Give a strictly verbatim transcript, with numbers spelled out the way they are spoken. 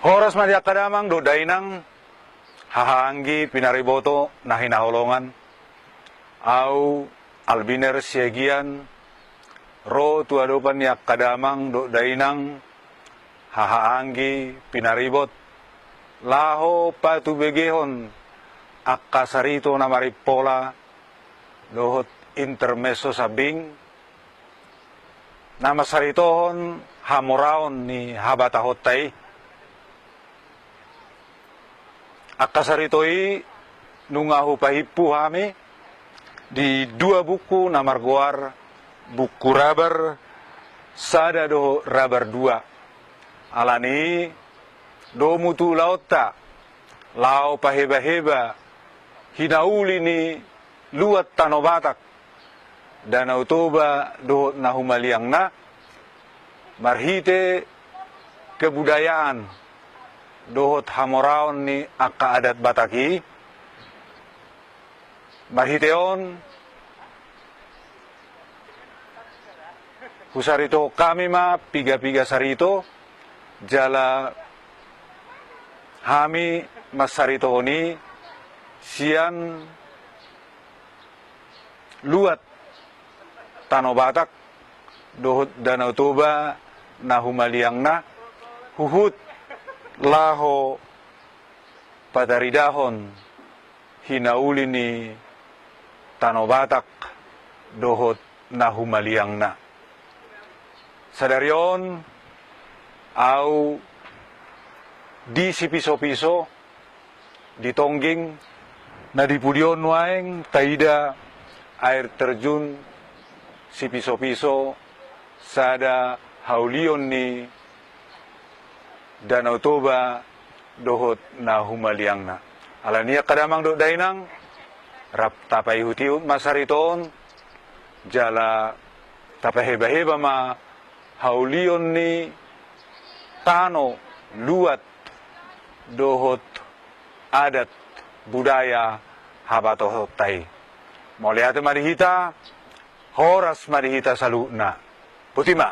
Horas ma di angka damang dohot dainang, hahaanggi pinariboto na hinaholongan. Ahu Albiner Siagian, ro tu adopan ni angka damang dohot dainang, hahaanggi pinaribot, laho patubegehon angka sarito na marimpola dohot intermezzo sambing, na mansaritohon hamoraon ni habatahonta i. Angka sarito i nunga hupahimpu hami di dua buku na margoar Buku Rabar Sada dohot Rabar Dua. Alani i, domu tu ulaonta laho pahebaheba hinauli ni luat Tano Batak, Danau Toba dohot na humaliangna, marhite kebudayaan dohot hamoraon ni angka adat Batak i. Marhite on, husaritohon hami ma piga-piga sarito, jala hami mansaritahon i sian luat Tano Batak dohot Danau Toba na humaliangna, huhut laho pataridahon hinauli ni Tano Batak dohot na humaliangna. Sadari on ahu di Sipisopiso, di Tonggeng, na di pudi on nuaeng taida air terjun Sipisopiso, sada haulion ni Danau Toba dohot na humaliangna. Alani i angka damang dohot dainang, rap tapaihut-ihut ma sarito on, jala tapahebaheba ma haulion ni tano, luat dohot adat budaya habatahonta i. Mauliate ma di hita, horas ma di hita saluhutna. Boti ma.